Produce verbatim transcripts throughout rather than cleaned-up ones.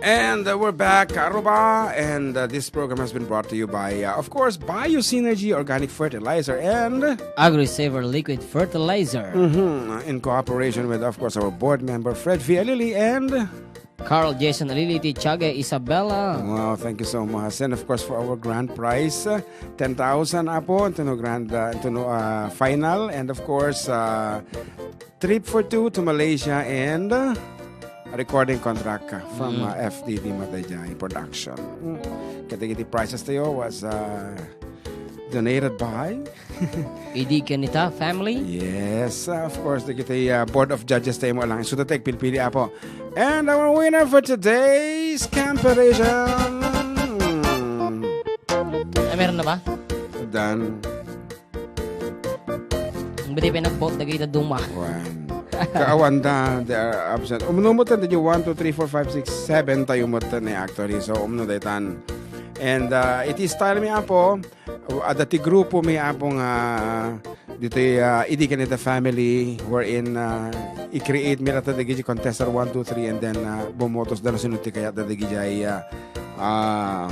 And uh, we're back, Aruba, and uh, this program has been brought to you by, uh, of course, Bio Synergy Organic Fertilizer and AgriSaver Liquid Fertilizer. Mhm, in cooperation with, of course, our board member, Fred V. Alili, and Carl Jason Alili, Tiaga Isabella. Wow, thank you so much. And of course, for our grand prize, uh, ten thousand apo, into no grand, uh, into no, uh, final, and of course, uh, trip for two to Malaysia and, uh, a recording contract, uh, from, Mm. uh, F D D Matayjay Production. Mm. Kadagiti prizes tayo was, uh, donated by Idi Canita family. Yes, uh, of course, dagiti, uh, board of judges tayo mo lang. So, take pilpili apo. And our winner for today's competition. Ay, meron na ba? Done. Ang bidi pa nag-vote, dagiti duma. One. Kaawan da, they are absent. Umno met, dagiti one, two, three, four, five, six, seven tayo met ni actually. So, umno daytan. And, uh, it is time mi apo, uh, adda ti grupo mi apo nga ditoy, uh, Idi Canita family, wherein, uh, i-create mi latta dagiti contestant one, two, three, and then, uh, bumotos da no sino ti kayat da dagiti, uh, uh,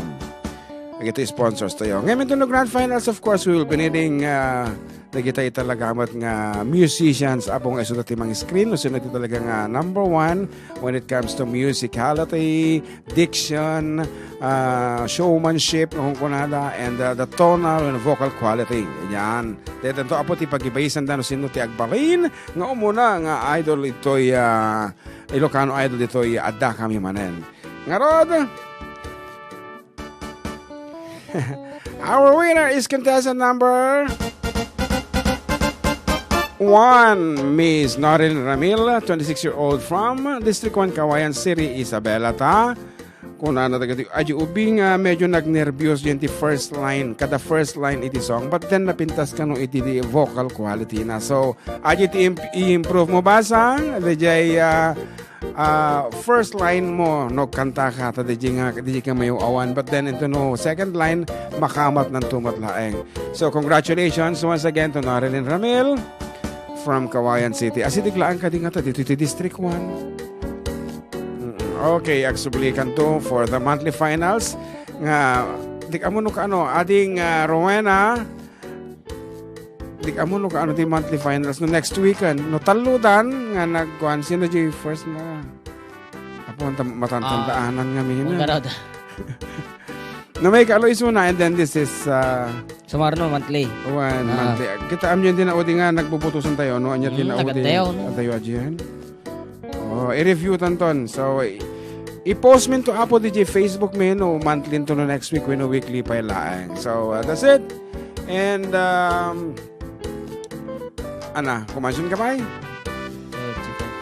dagiti sponsors tayo. Ngayon, ito no grand finals, of course, we will be needing, uh, dagiti talaga met nga musicians, apo nga isuda ti mang screen, no sino ti talaga nga number one when it comes to musicality, diction, uh, showmanship, no kunada, and, uh, the tonal and vocal quality. Yan. Daytoy apo ti pagibaysan da no sino ti agbalin nga umuna nga idol itoy, uh, Ilocano Idol ditoy adda kami manen. Ngarud, our winner is contestant number one, Miss Norin Ramil, twenty-six year old from District one, Cauayan City, Isabela ta. Kunana dagiti, adi ubing, ah, medyo nagnerbios diyan ti first line, kada first line iti song, but then napintas kano iti di vocal quality na. So, adi ti imp-, i-improve mo basa, dayjay, ah, ah, first line mo, no, kanta ka, ta dayjay nga, dayjay ka mayaw-awan, but then into no second line, makamat nan tumat laeng. So, congratulations once again to Norilyn Ramil from Cauayan City. Asidig laeng kadi nga ta, dito ti District one. Mm, okay, agsublikan to for the monthly finals. Nga, di ka mo no kaano, ading, ah, Rowena, di ka mo no kaano di monthly finals no next weekend. No talludan nga nagkuan, sino di first nga? Apo, ang tam-, matantandaanan nga mina. Ang garada. No, may kaalo isuna, and then this is, ah, Sumarno, monthly. One Ah. monthly. Kita amyo din na udi nga nagbubutusan tayo, no? Anya Mm, din na udi. Tayo, no? Tayo, ajihan. Oh, i-review tanton. So, i-, i-post min to apo di J Facebook min, no? Monthly to no next week, wenno weekly pa laeng. So, uh, that's it. And, um, ana, kumansion ka pay?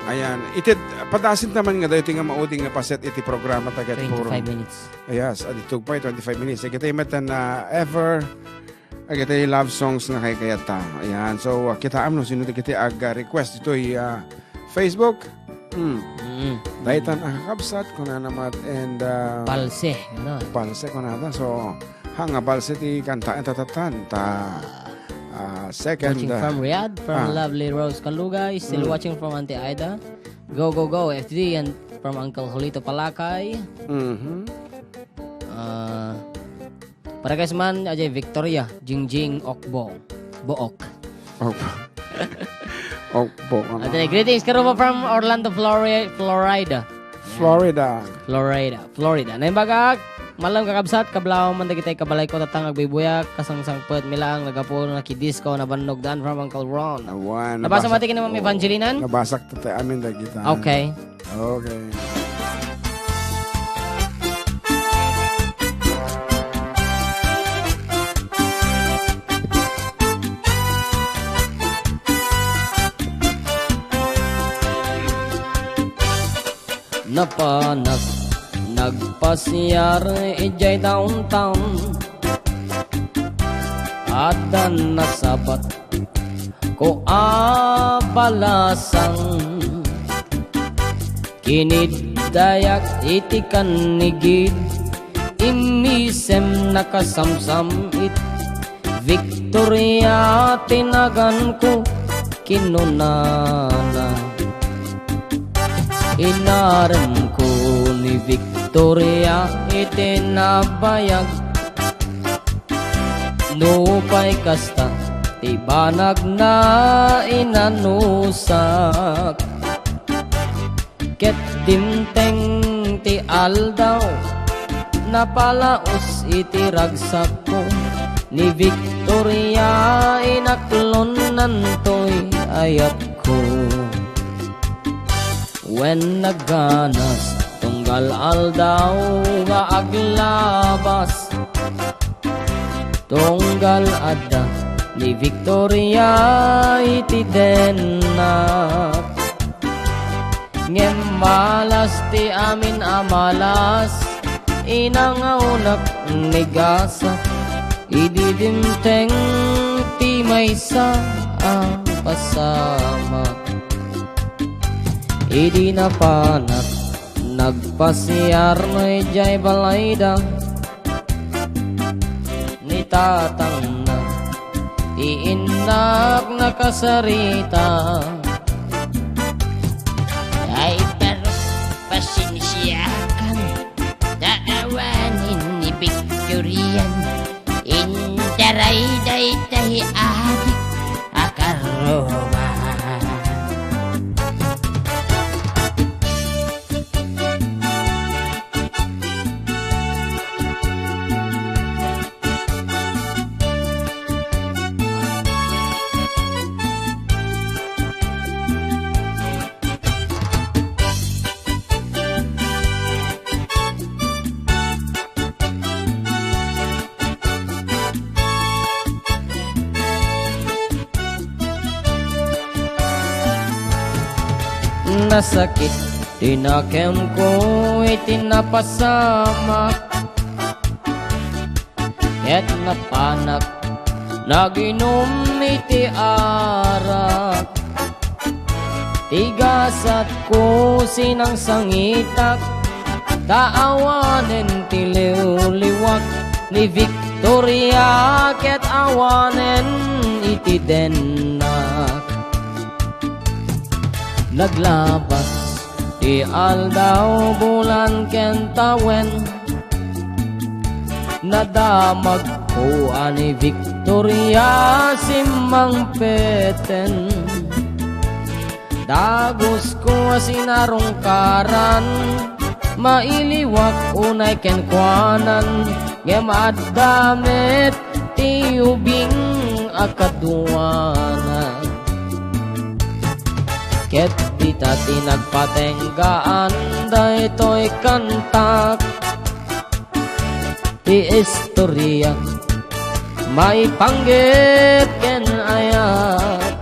Ayan. Iti, padasin naman nga dahil nga mauding nga paset iti programa taga Twenty-five minutes. Yes, adi tugpay, twenty-five minutes. Iti met na ever, iti love songs nga kay kayat ta. Ayan, so, uh, kitaam no sino ti ag, uh, request ditoy, uh, Facebook. Hmm. Mm. Daytan a kakabsat, kunana met, and, uh, Palse, ano? Palse, kunana. So, hanga palse ti kanta, ta, ta, ta, ta, uh, second, Watching uh, from Riyadh, from ah. Lovely Rose Calugay, still Mm. watching from Auntie Aida. Go, go, go, F D, and from Uncle Julito Palakay. Mhm. Ah, para guys man, ajay Victoria, Jingjing Okbo. Book. Okbo. Okbo, ano? Ate, greetings, Karuba from Orlando, Flori-, Florida. Florida. Florida. Florida. Naimbagak, malam kakabsat, kablaw man dagiti kabalay ko, tatang agbibuyak, kasangsangpet, milaang, nagapu, nakidisco, nabannog daan from Uncle Ron. Awan, Nabasa nabasa. Mati kini Ma'am Oo. Evangelinan? Nabasak tata amin dagita. Okay. Okay. Napanak nagpasiar idiay downtown. Addan nasabat ko a balasang. Kiniddayak iti kannigid, immisem nakasamsam it Victoria ti naganko, kinunana. Inaremko ni Victoria iti nabayag. Nupay kasta, ti banagna inanusak. Ket dimteng ti aldaw, napalaus iti ragsakko. Ni Victoria inaklonnantoy ayatko. Wen nagganas, tunggal aldaw nga aglabas. Tunggal adda ni Victoria iti dennak. Ngem malas ti amin a malas, inangawnak ni gasat. Idi dimteng ti maysa a pasamak. Idi napanak, nagpasiar no idiay balayda. Ni tatangna, ti innak nakasarita. Ay, pero pasensiakan, ta awanen ni Victorian. Intaray daytay adik a karoma. Nasakit ti nakemko iti napasamak. Ket napanak, naginum iti arak. Ti gasatko sinangsangitak, ta awanen ti liwliwak. Ni Victoria ket awanen iti dennak. Naglabas ti aldaw, bulan ken tawen. Nadamagko a ni Victoria simmangpeten. Dagusko a sinarungkaran, mailiwak unay kenkuanan, ngem adda met ti ubing a kaduanan. Ket dita ti nagpatenggaan daytoy kantak. Ti istoria maipanggep ken ayat.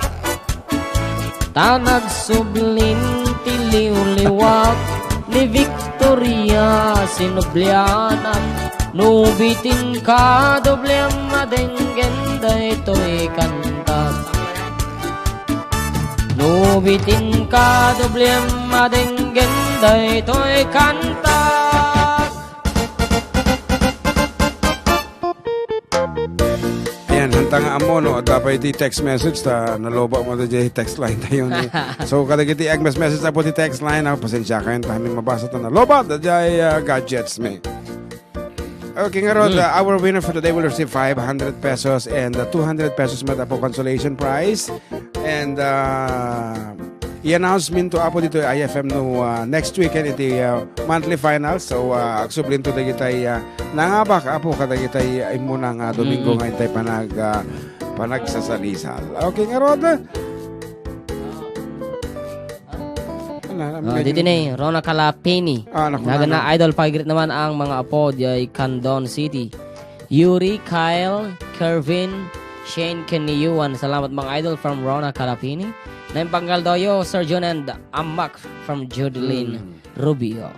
Ta nagsublin ti liwliwak ni Victoria sinublianak. No bitin ka doblem madenggen daytoy kantak. No bitin ka doblem madenggen daytoy kantak. Ayan, hanta nga ammo, no, adda pay ti text message ta naloba mo da jay text line tayo ni. So, kadagiti agmes message apo ti text line, ah, pasensiakayon ta amin mabasa ta naloba da jay, ah, gadgets mi. Okay, ngarud, Mm. uh, our winner for today will receive five hundred pesos and, uh, two hundred pesos met apo consolation prize. And, uh, i-announce minto apo dito I F M no, uh, next weekend iti, uh, monthly finals. So, uh, agsublinto dagitay, uh, nangabak apo kadagitay immuna nga Domingo Mm. nga intay panag-, uh, panagsasalisal. Okay, ngarud. Ano, ano, Ah, medyo dito ni Rona Calapini. Ah, naku, Naga na, na. Idol, pakigreet naman ang mga apo diay Candon City. Yuri, Kyle, Kervin, Shane, ken ni Yuan. Salamat, mga idol, from Rona Calapini. Naimbanggal daw yo, Sir John and Amak from Judeline Mm. Rubio.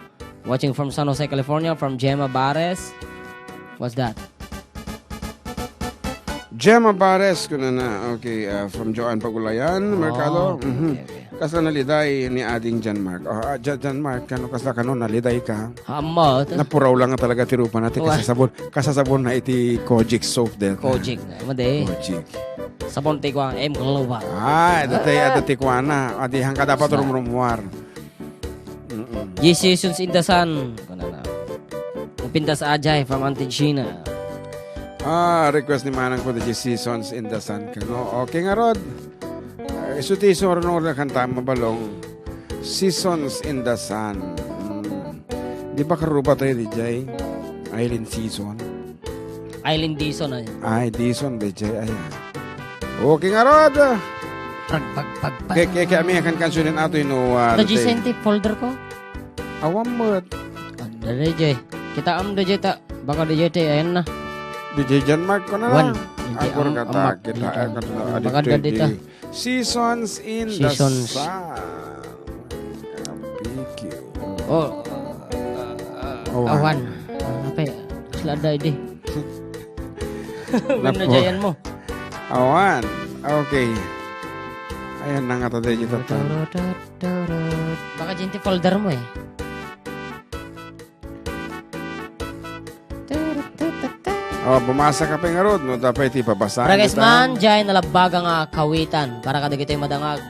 Watching from San Jose, California, from Gemma Bares. What's that? Gemma Bares, kuna na. Okay, uh, from Joanne Pagulayan, Mercado. Oh, okay, Mhm. okay, okay. Kasla naliday ni Ading John Mark. Oh, ah, John, John Mark, kano, kasla kano, naliday ka? Hamo, to. Napuraw lang nga talaga ti rupa na, ti Wa- kasasabon, kasasabon na iti Kojic soap deta. Kojic na, madi. Kojic. Sabon ti kuan, M Global. Ah, dati, Ah. dati kuana. Adi, hangka dapat Sa- rumrumuar. Mm-mm. G C Sons in the Sun. Pintas Ajay from Auntie Gina. Ah, request ni Manang ko, the Seasons in the Sun kano. Okay ngarud. Ah, isu ti isu nga runa nga kanta, mabalong. Seasons in the Sun. Hmm. Di ba karuba tayo, D J? Island Season. Island Dison, ay. Ay, Dison, D J. Ay. Okay ngarud. Pag, pag, pag, pag. Kay, kay, kay amin kan kansunin ato, you know, uh, Ito, G C N T folder ko. Awan met. Ano, D J? Kita am, D J, ta. Baka, D J, te, ayan na. D J John Mark ko na Wan. Lang. Hindi, Agor am-, ka ta, amat, kita, D J. Ay, ka na, Baka addict daddy ta. Twenty. Seasons in the Seasons. Sun. Ambiguous. Oh. Oh, Awan. Ah, okay. Sila da, di. Naku. Win na giant mo. Awan. Okay. Ayan na nga, tatay, kita ta. Baka dyan ti folder mo eh. Oh, bumasa ka pa ngarud, no? Dapat iti babasaan Bragas kita. Man, jay nalabbaga nga kawitan. Para kadagitoy madangag,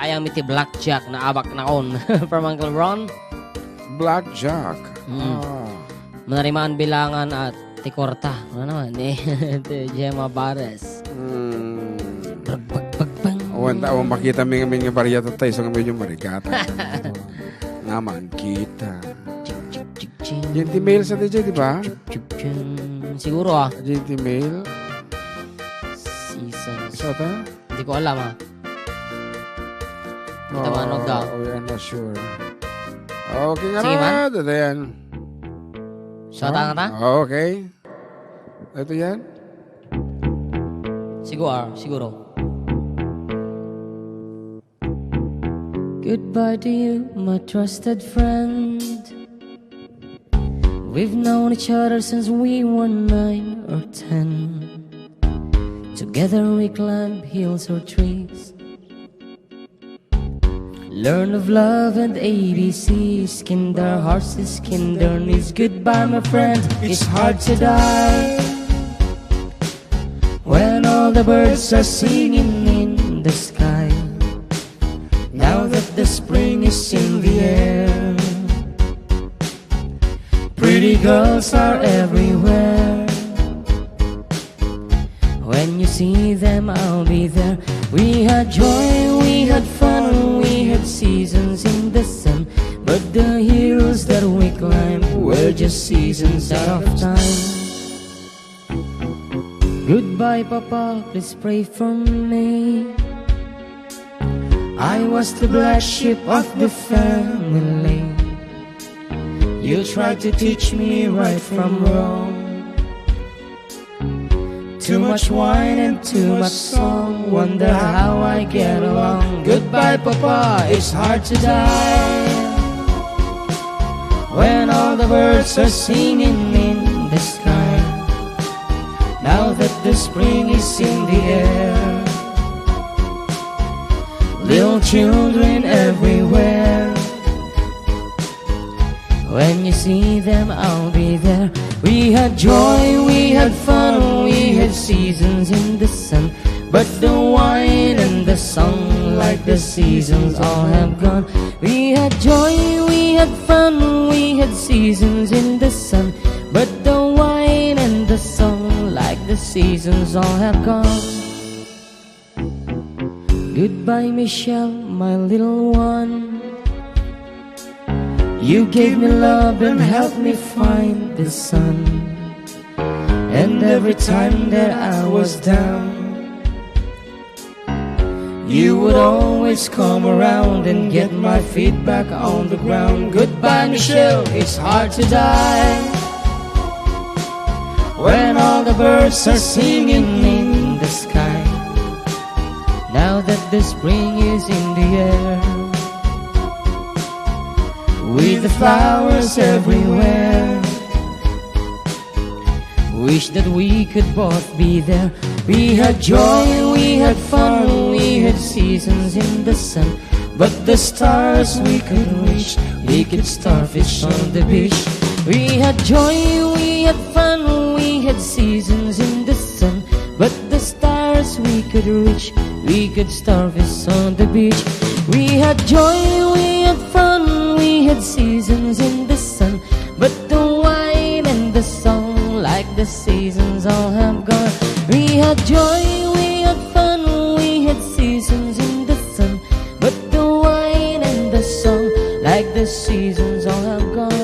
ayam iti Blackjack na abak nakon. From Uncle Ron. Blackjack. Mm. Ah. Manarimaan bilangan at ti kwarta. Ano naman? Eh, ti Gemma Bares. Mm. Bag, bag, bag, bang. Awan ta, awan makita mi ngamin nga barya tattay, so nga medyo marigata. Nga man kita. Ching, ching, ching, ching. Yan ti mail sa D J, di ba? Ching, ching, ching. Siguro, ah. Yan ti mail. Seasons. Isa ta? Hindi ko alam, ah. Kita mo, ano daw? Oh, we are not sure. Okay nga Sige, man. Na, dada yan. Sa tanga ta? Okay. Ito yan. Siguro, ah, siguro. Goodbye to you, my trusted friend. We've known each other since we were nine or ten. Together we climb hills or trees. Learn of love and A B Cs. Skinned our hearts, skinned our knees. Goodbye, my friend, it's hard to die. When all the birds are singing in the sky, now that the spring is in the air, pretty girls are everywhere. When you see them, I'll be there. We had joy, we had fun, we had seasons in the sun. But the hills that we climbed were just seasons out of time. Goodbye, Papa, please pray for me. I was the black sheep of the family. You tried to teach me right from wrong. Too much wine and too much song. Wonder how I get along. Goodbye, Papa, it's hard to die. When all the birds are singing in the sky, now that the spring is in the air, little children everywhere. When you see them, I'll be there. We had joy, we had fun, we had seasons in the sun. But the wine and the song, like the seasons, all have gone. We had joy, we had fun, we had seasons in the sun. But the wine and the song, like the seasons, all have gone. Goodbye, Michelle, my little one. You gave me love and helped me find the sun. And every time that I was down, you would always come around and get my feet back on the ground. Goodbye, Michelle, it's hard to die. When all the birds are singing in the sky, now that the spring is in the air, with the flowers everywhere, wish that we could both be there. We had joy, we had fun, we had seasons in the sun. But the stars we could reach, we could starfish on the beach. We had joy, we had fun, we had seasons in the sun. But the stars we could reach, we could starfish on the beach. We had joy, we had fun, we had seasons in the sun. But the wine and The song, like the seasons, all have gone. We had joy, we had fun, we had seasons in the sun. But the wine and the song, like the seasons, all have gone.